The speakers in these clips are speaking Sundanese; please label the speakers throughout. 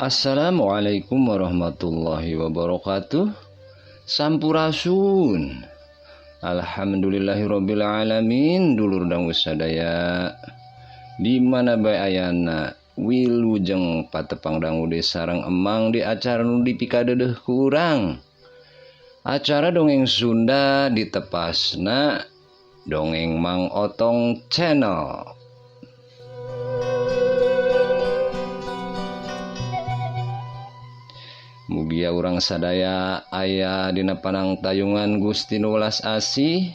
Speaker 1: Assalamualaikum warahmatullahi wabarakatuh. Sampurasun. Alhamdulillahirabbil alamin. Dulur dangu sadaya di mana bae ayana wilujeng patepang dangu de sareng emang di acara nu dipikadeudeuh ku urang. Acara dongeng Sunda ditepasna Dongeng Mang Otong Channel. Mugia urang sadaya aya dina panangtayungan Gusti nu welas asih,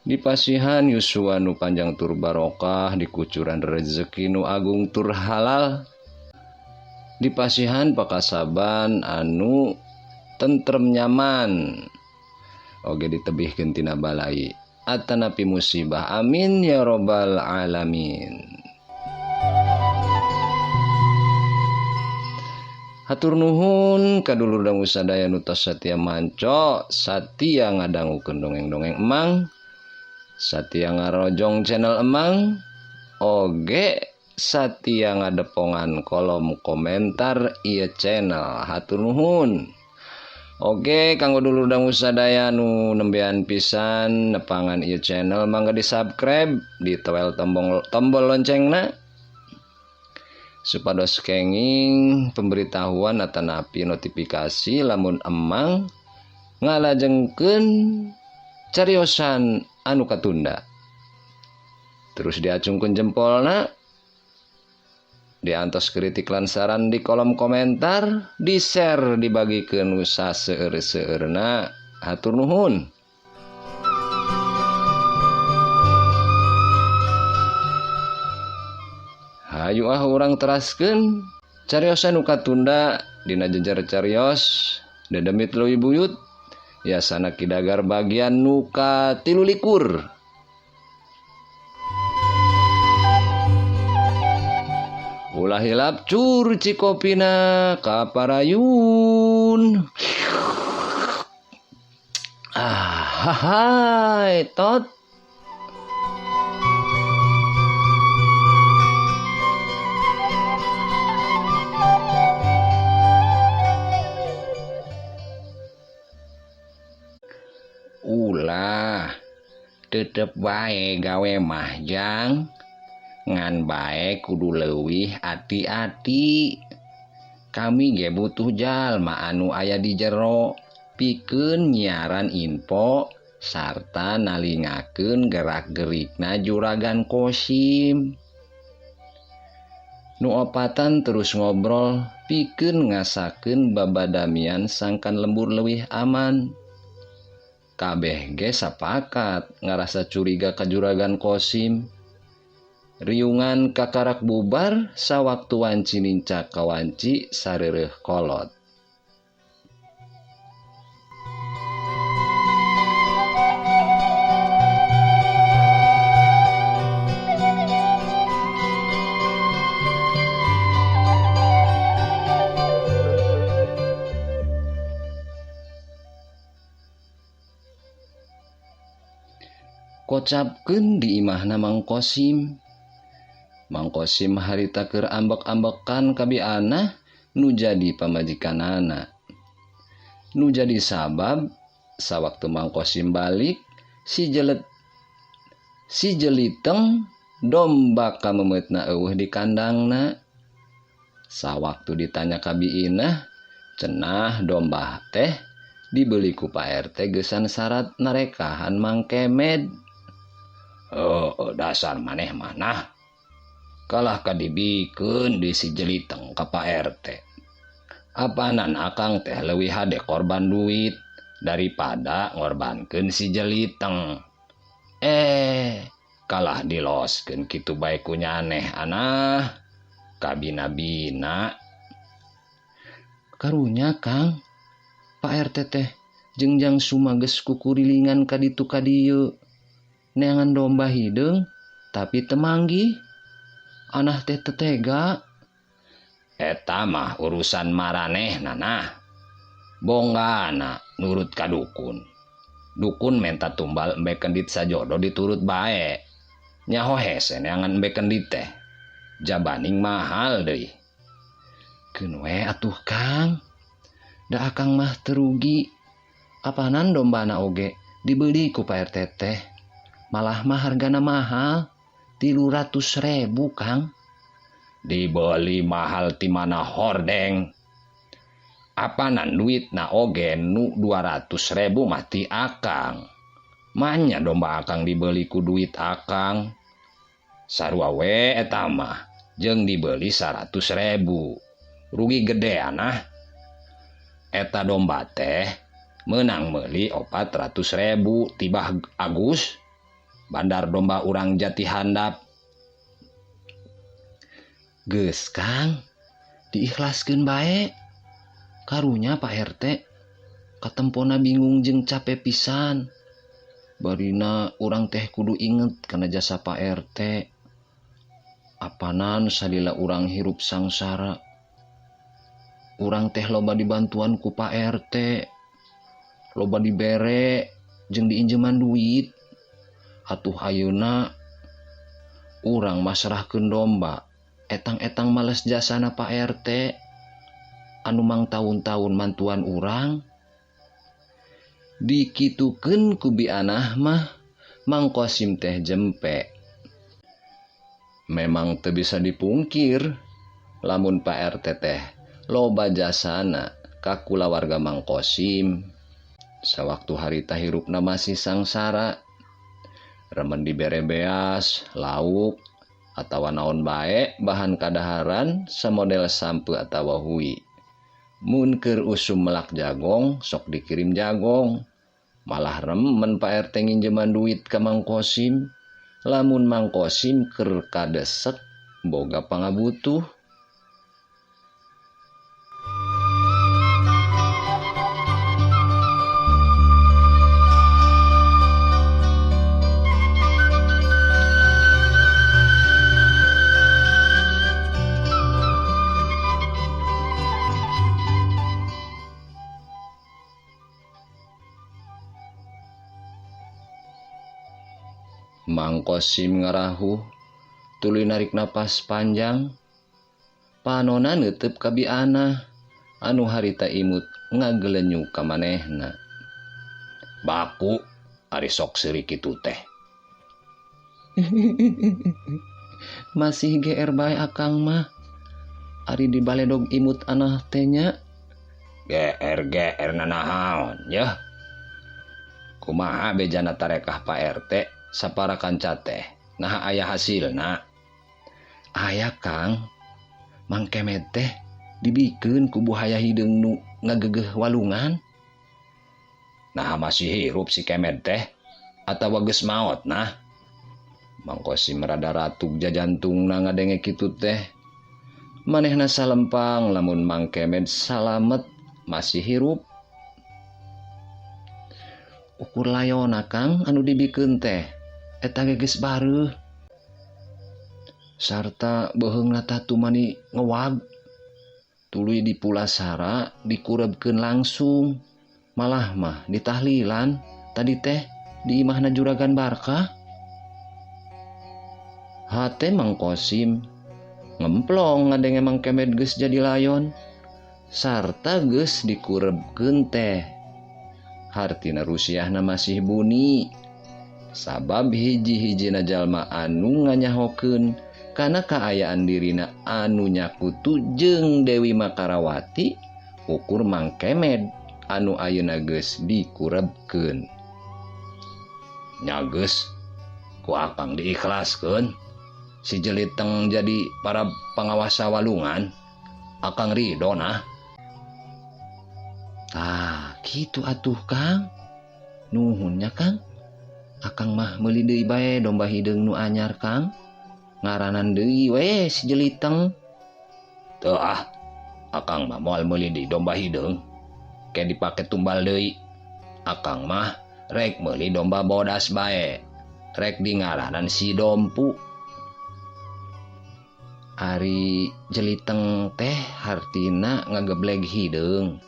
Speaker 1: dipasihan yuswa nu panjang tur barokah, dikucuran rezeki nu agung tur halal, dipasihan pakasaban anu tentrem nyaman, oge ditebihkeun tina balai atanapi musibah. Amin ya robbal alamin. Hatur nuhun kadulur dangu sadaya nu tos satia manco, satia ngadangukeun dongeng-dongeng emang, satia ngarojong channel emang, oge satia ngadepongan kolom komentar ieu channel. Hatur nuhun. Oke, kanggo dulur dangu sadaya nu nembean pisan nepangan ieu channel, mangga di-subscribe, ditewel tombol loncengna supados kenging pemberitahuan atanapi notifikasi lamun emang ngalajengkeun cariosan anu katunda. Terus diacungkeun jempolna, diantos kritik lan saran di kolom komentar, di-share, dibagikeun nu saseueur-seueurna. Hatur nuhun. Hayu ah urang teraskeun cariosan nu katunda dina jejer carios dedemit leuwih buyut yasana Ki Dagar bagian nu ka-23. Ulah hilap curci kopina kaparayun. Ah hai tot. Ulah tetep bae gawe mah jang, ngan bae kudu leuwih ati-ati. Kami ge butuh jalma anu aya di jero pikeun nyiaran info sarta nalingakeun gerak-gerikna Juragan Kosim. Nu opatan terus ngobrol pikeun ngasakeun babadamian sangkan lembur leuwih aman. Kabeh ge sapakat ngarasa curiga ka Juragan Kosim. Riungan kakarak bubar sawaktu wanci nincak kawanci sareureuh kolot. Kocapkeun di imahna Mang Kosim. Mang Kosim harita keur ambek-ambekan ka bianah nu jadi pamajikanana. Nu jadi sabab sawaktu Mang Kosim balik si jeliteng domba kamemeutna eueuh di kandangna. Sawaktu ditanya ka biinah, cenah domba teh dibeli ku Pak RT geusan syarat narekahan Mang Kemed. Oh, dasar maneh manah. Kalah kadibikeun di si jeliteng ka Pak RT. Apanan akang teh leuwih hade korban duit daripada ngorbankeun si jeliteng. Kalah diloskeun kitu bae ku nyaneh anah. Kabina-bina. Karunya Kang, Pak RT teh jengjang sumages kukurilingan ka ditu ka dieu. Neangan domba hideung tapi temanggih. Anah teh tetega. Eta mah urusan maraneh nanah. Bonggana nurut ka dukun. Dukun menta tumbal embe kendit sajodo diturut bae. Nyaho hese neangan embe kendit teh. Jabaning mahal deui. Keun we atuh Kang. Da akang mah teu rugi. Apanan dombana oge dibeli ku Pak RT teh. Malah mah hargana mahal, 300.000 Kang. Dibeli mahal ti mana hordeng. Apanan duitna oge nu 200.000 mah ti akang. Manya domba akang dibeli ku duit akang. Sarua we eta mah jeung dibeli 100.000. Rugi gede anah. Eta domba teh menang meuli 400.000 tibah Agus bandar domba urang Jati Handap. Geus Kang, diikhlaskeun bae. Karunya Pak RT katempona bingung jeung capek pisan. Barina urang teh kudu inget kana jasa Pak RT. Apanan salila urang hirup sangsara. Urang teh loba dibantuan ku Pak RT. Loba dibere jeung diinjeman duit. Atuh ayeuna urang masrahkeun domba. Etang-etang males jasana Pak RT. Anu mang taun-taun mantuan urang. Dikitukeun ku bianah mah Mang Kosim teh jempe. Memang teu bisa dipungkir lamun Pak RT teh loba jasana ka kulawarga Mang Kosim. Sawaktu harita hirupna masih sangsara, remen dibere beas, lauk, atawa naon bae bahan kadaharan samodel sampe atawa hui. Mun keur usum melak jagong sok dikirim jagong. Malah remen Pak RT nginjeman duit ka Mang Kosim. Lamun Mang Kosim keur kadesek boga pangabutuh. Mang Kosim ngarahuh tuluy narik napas panjang. Panona neuteub ka bianah anu harita imut ngagelenyu ka manehna. Baku ari sok seuri kitu teh. Masih GR bae akang mah. Ari dibaledog imut anah teh nya. GR GR nanaon yeuh. Kumaha bejana tarekah Pak RT sapara kanca teh. Nah aya hasilna. Aya Kang. Mang Kemed teh dibikeun ku buhaya hideung nu ngagegeh walungan. Nah masih hirup si Kemed teh atawa geus maot nah. Mang Kosim rada ratug jajantungna ngadenge kitu teh. Manehna salempang lamun Mang Kemed salamet masih hirup. Ukur layona Kang anu dibikeun teh. Eta ge geus bareuh. Sarta beuheungna tatu mani ngewag. Tuluy dipulasara dikurebkeun langsung. Malah mah ditahlilan tadi teh di imahna Juragan Barkah. Hate Mang Kosim ngemplong ngadenge Mang Kemed geus jadi layon. Sarta geus dikurebkeun teh. Hartina rusiahna masih buni. Sabab hiji-hijina jalma anu nganyahokeun kana kaayaan dirina anu nyakutu jeung Dewi Makarawati ukur Mang Kemed anu ayeuna geus dikurebkeun. Nya geus ku akang diikhlaskeun. Si jeliteng jadi para pangawasa walungan. Akang ridho nah. Tah, kitu atuh Kang. Nuhun nya Kang. Akang mah meuli deui bae domba hideung nu anyar Kang. Ngaranan deui we si jeliteng. Teu ah, akang mah moal meuli deui domba hideung. Ke dipake tumbal deui. Akang mah rek meuli domba bodas bae. Rek di ngaranan si Dompu. Ari jeliteng teh hartina ngagebleg hideung.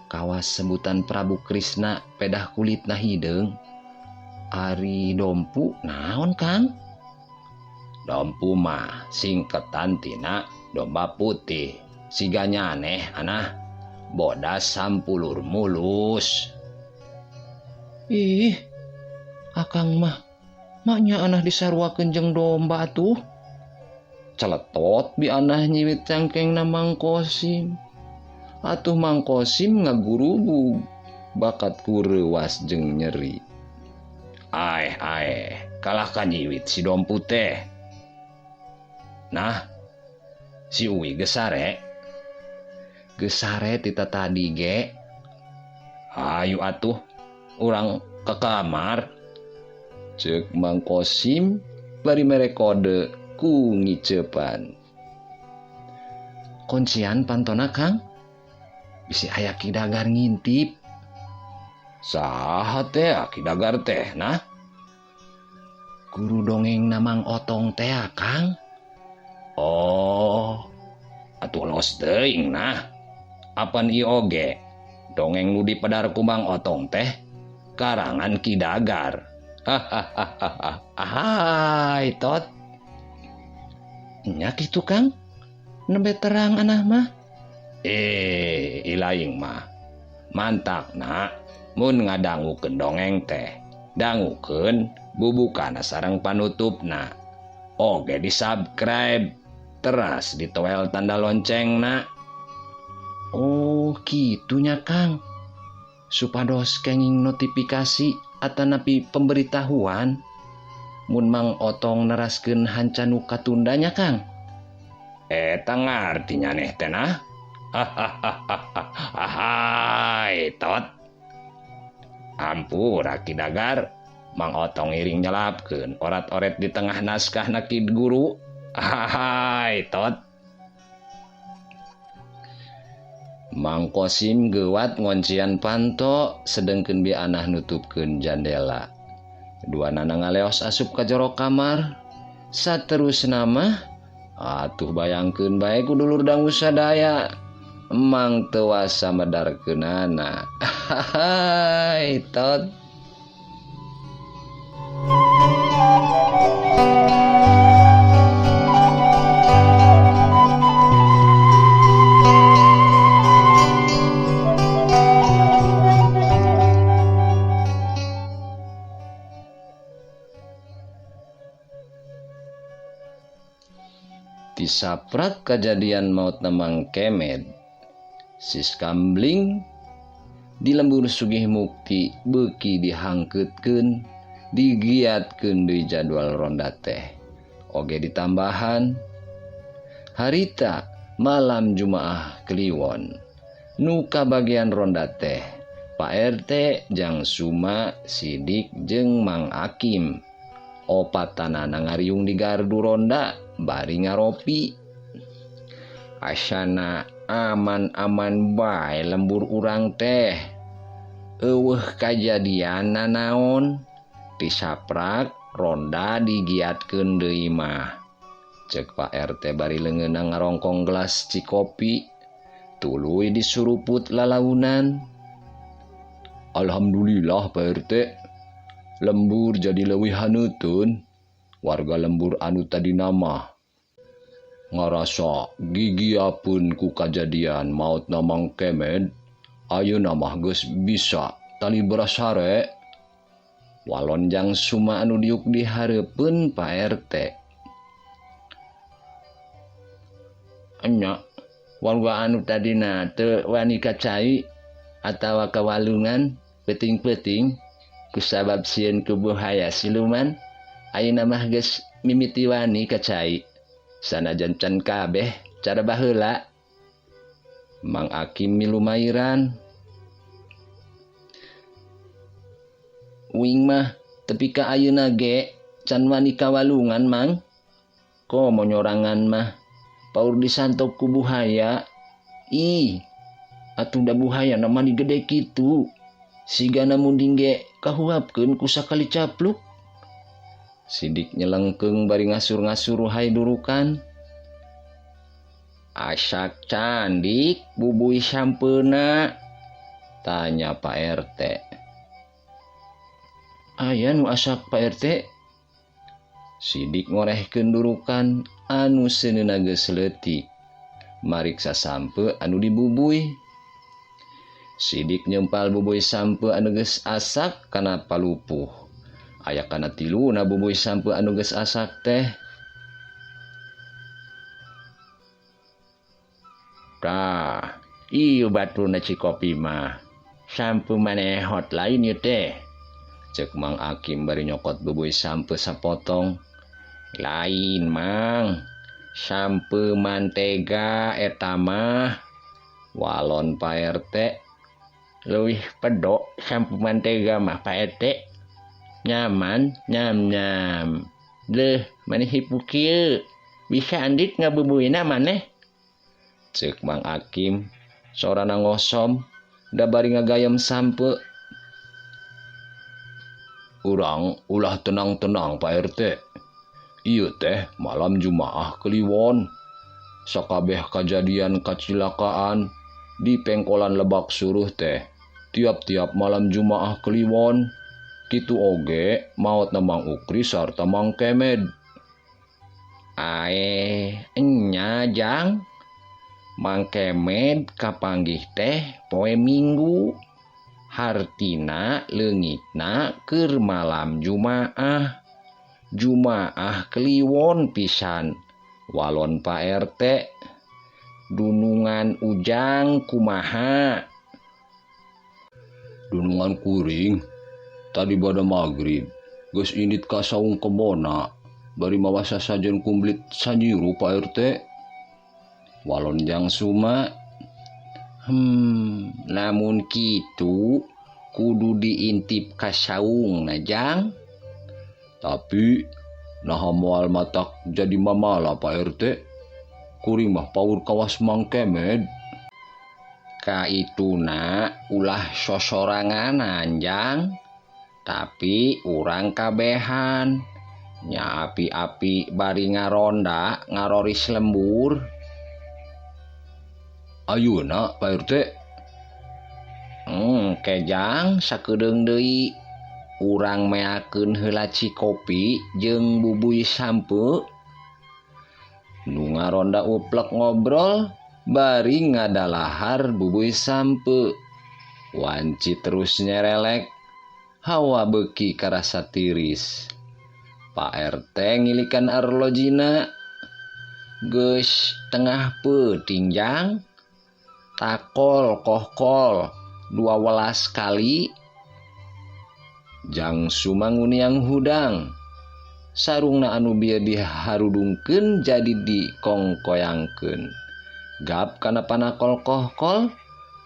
Speaker 1: Kawas sebutan Prabu Krisna pedah kulitna hideung. Ari Dompu naon Kang? Dompu mah singketan tina domba putih. Siga nyaneh anah bodas sampulur mulus. Ih, akang mah maknya anah disaruakeun jeung domba atuh. Celetot bi anah nyiwit cangkengna Mang Kosim. Atuh Mang Kosim ngagurubug bakat ku reuwas jeung nyeri. Aeh aeh, kalah ka nyiwit si dompu teh. Nah, si Uwi geus sare. Geus sare ti tatadi ge. Hayu atuh urang ke kamar. Ceuk Mang Kosim bari mere kode ku ngiceupan. Kuncian pantona Kang? Bisi aya Ki Dagar ngintip. Saha teh Ki Dagar teh nah? Guru dongeng Mang Otong teh Kang. Oh, atuh los teuing nah. Apan ieu oge dongeng nu dipedar ku Mang Otong teh karangan Ki Dagar. Hahaha. Ahai tot. Nya kitu Kang. Nembe terang anah mah. Ilaing mah. Mantakna mun ngadangukeun dongeng teh, dangukeun bubukana sareng panutupna. Oge di-subscribe, teras ditoel tanda loncengna. Oh, kitunya Kang. Supados kenging notifikasi atanapi pemberitahuan mun Mang Otong neraskeun hanca nu katundanya Kang. Eta ngarti nyaneh teh nah. Hahaha. Tot. Ampura Ki Dagar, Mang Otong iring nyelapkeun orat-oret di tengah naskah na Ki Guru. Hai tot. Mang Kosim geuwat ngoncian panto sedengkeun bi anah nutupkeun jandela. Dua nana ngaleos asup ka jero kamar. Saterusna mah atuh bayangkeun bae ku dulur dangu sadaya. Mang teu wasa medarkeunana. Hai tot. Disaprak kejadian maut Mang Kemed, Siskamling di lembur Sugih Mukti beuki dihangkeutkeun, digiatkeun deui jadwal ronda teh. Oge ditambahan harita malam Jumaah Kliwon. Nu kabagian ronda teh Pak RT jang Suma, Sidik jeung Mang Akim. Opatanana ngariung di gardu ronda bari ngaropi. Asana aman-aman bae lembur urang teh. Eueuh kajadian nanaon, disaprak ronda digiatkeun deui mah. Ceuk Pak RT bari leungeunna ngarongkong gelas cikopi, tuluy disuruput lalaunan. Alhamdulillah Pak RT, lembur jadi leuwih haneuteun. Warga lembur anu tadi nama ngarasa gigiapeun ku kajadian maut Mang Kemed, ayeuna mah geus bisa tali beras sare. Walon jang Suma anu diuk di hareupeun Pak RT. Enya warga anu tadina teu wani ka cai atawa ka walungan peuting-peuting kusabab sieun ku buhaya siluman, ayeuna mah geus mimiti wani ka cai. Sanajan can kabeh cara baheula. Mang Akim milumairan. Uing mah tepi ka ayeuna ge can wani ka walungan Mang. Komo nyorangan mah paur disantok ku buhaya. Ih, atuh da buhaya na mani gede kitu. Sigana munding ge kahuapkeun ku sakali capluk. Sidik nyelengkeung bari ngasur-ngasur hay durukan. Asak candik bubui sampeuna, tanya Pak RT. Aya nu asak Pak RT? Sidik ngorehkeun durukan anu seuneuna geus leutik. Mariksa sampeu anu dibubuy. Sidik nyempal bubuy sampeu anu geus asak kana palupuh. Aya kana tiluna bubuy sampeu anu geus asak teh.
Speaker 2: Tah, ieu baturna Cikopi mah. Sampeu manehot lain ieu teh.
Speaker 1: Cek Mang Akim bari nyokot bubuy sampeu sapotong.
Speaker 2: Lain, Mang. Sampeu mantega eta mah.
Speaker 1: Walon Pak RT.
Speaker 2: Leuwih pedok sampeu mantega mah Pak RT. Nyaman, nyam-nyam. Deuh, maneh hipu kieu. Bisa andit ngabubuina maneh.
Speaker 1: Cek Mang Akim sorana ngosom da bari ngagayem sampeu. Urang ulah tenang-tenang Pak RT. Ieu teh malam Jumaah Kliwon. Sakabeh kajadian kacilakaan di pengkolan Lebak Suruh teh tiap-tiap malam Jumaah Kliwon. Kitu oge maotna Mang Ukri sarta Mang Kemed.
Speaker 2: Ae, enya jang. Mang Kemed kapanggih teh poe Minggu. Hartina leungitna keur malam Jumaah. Jumaah Kliwon pisan.
Speaker 1: Walon Pak RT.
Speaker 2: Dunungan Ujang kumaha?
Speaker 1: Dunungan kuring tadi bada magrib geus indit ka saung kebona bari mawa sasajen kumblit sanyiru Pak RT. Walon Jang Suma.
Speaker 2: Lamun kitu kudu diintip ka saungna Jang.
Speaker 1: Tapi naha moal matak jadi mamala Pak RT. Kuring mah paur kawas Mang Kemed.
Speaker 2: Kaituna ulah sosoranganan Jang. Tapi urang kabehan. Nya api-api bari ngaronda ngaroris lembur.
Speaker 1: Ayeuna Pak RT.
Speaker 2: Kejang sakedeung deui. Urang meakeun heula cikopi jeung bubuy sampeu.
Speaker 1: Nu ngaronda uplek ngobrol bari ngadalahar bubuy sampeu. Wanci terus nyerelek. Hawa beuki karasa tiris. Pak RT ngilikan arlojina.
Speaker 2: Geus tengah peuting Jang. Takol kohkol 12 kali.
Speaker 1: Jang Suma nguniang hudang. Sarungna anu bieu diharudungkeun jadi dikongkoyangkeun. Gap kana panakol kohkol,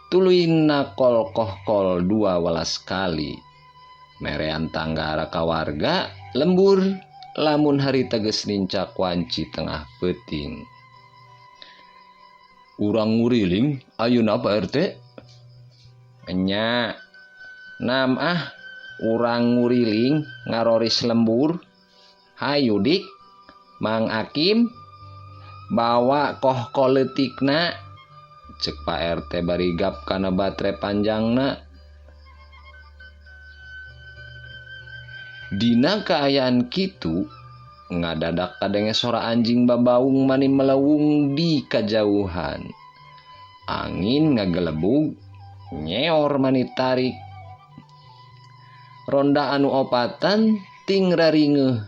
Speaker 1: tuluy nakol kohkol 12 kali. Merean tanggara ka warga lembur lamun harita geus nincak wanci tengah peuting. Urang nguriling ayeuna Pak RT?
Speaker 2: Enya. Nam ah, urang nguriling ngaroris lembur. Hayu dik, Mang Akim bawa kohkol leutikna.
Speaker 1: Cek Pak RT bari gap kana batre panjangna. Dina kaayaan kitu ngadadak kadenge sora anjing babaung mani melewung di kajauhan. Angin ngagelebug nyeor mani tarik. Ronda anu opatan ting raringeuh.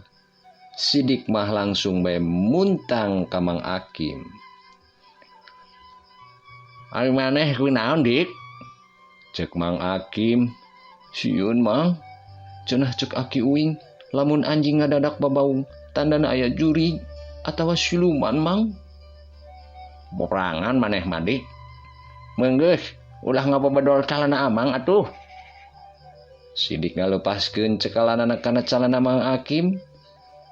Speaker 1: Sidik mah langsung bae muntang ka Mang Akim.
Speaker 2: Ari maneh kunaon dik?
Speaker 1: Cek Mang Akim. Sieun Mang. Cenah cek aki uing lamun anjing ngadadak babaung tandana aya jurig atawa siluman Mang.
Speaker 2: Borangan maneh mah dik. Meunggeus ulah ngabobodol calana amang atuh.
Speaker 1: Sidik ngalepaskeun cekalanana kana calana Mang Akim,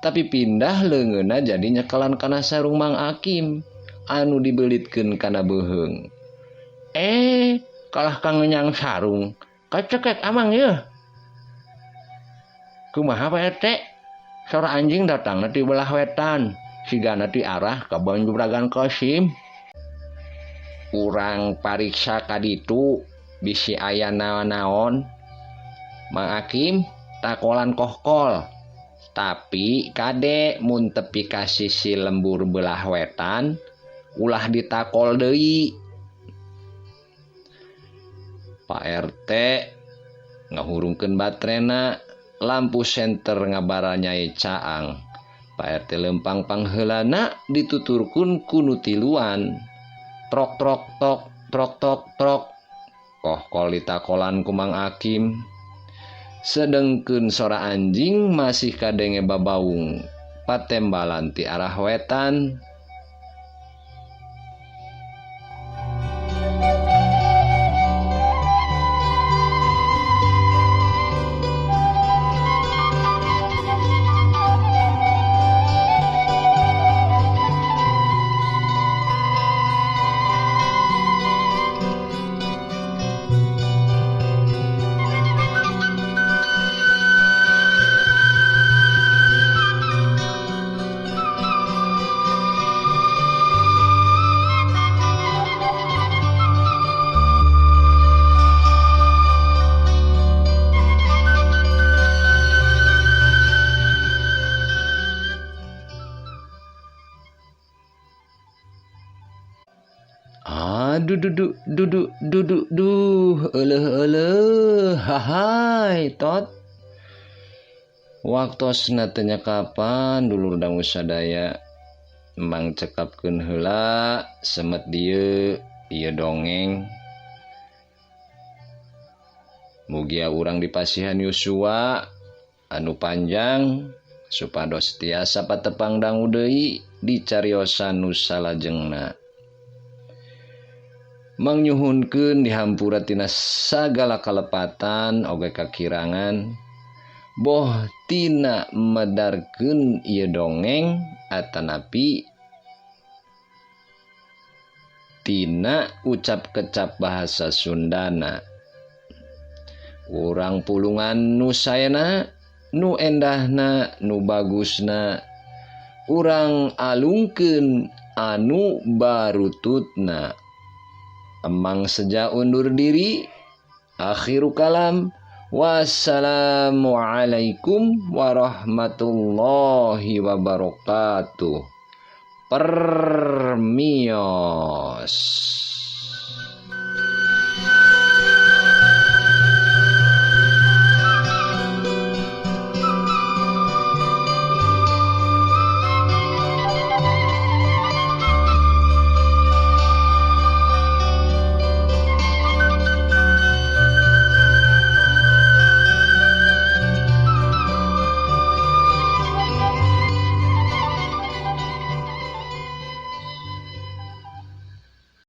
Speaker 1: tapi pindah leungeunna jadi nyekalan kana sarung Mang Akim anu dibelitkeun kana beuheung.
Speaker 2: Kalah ka ngenyang sarung. Kacekek amang yeuh. Kumaha Pak RT? Sora anjing datangna ti belah wetan, sigana ti arah ka Banjuragan Kosim. Urang pariksa ka ditu bisi aya naon-naon. Mang Akim takolan kohkol. Tapi kade mun tepi ka sisi lembur belah wetan,
Speaker 1: Ulah ditakol deui. Pak RT ngahurungkeun batrena, lampu senter ngabaranyai caang. Pak RT lempang pangheulana dituturkeun ku nu tiluan. Trok trok tok trok tok trok. Kohkol ditakolan ku Mang Akim. Sedengkeun sora anjing masih kadenge babaung patembalan ti arah wetan. Dudu dudu dudu duh eleuh eleuh hahai tot. Waktosna teh nya kapan dulur dangu sadaya. Emang cekapkeun heula semet dieu ieu dongeng. Mugia urang dipasihan yuswa anu panjang supados tiasa patepang dangu deui di cariosan nu salajengna. Mangyuhunkeun dihampura tina sagala kalepatan oge kakirangan boh tina medarkeun ieu dongeng atanapi tina ucap kecap bahasa Sundana. Urang pulungan nu saena, nu endahna, nu bagusna, urang alungkeun anu barututna. Emang seja undur diri. Akhiru kalam. Wassalamualaikum warahmatullahi wabarakatuh. Permios.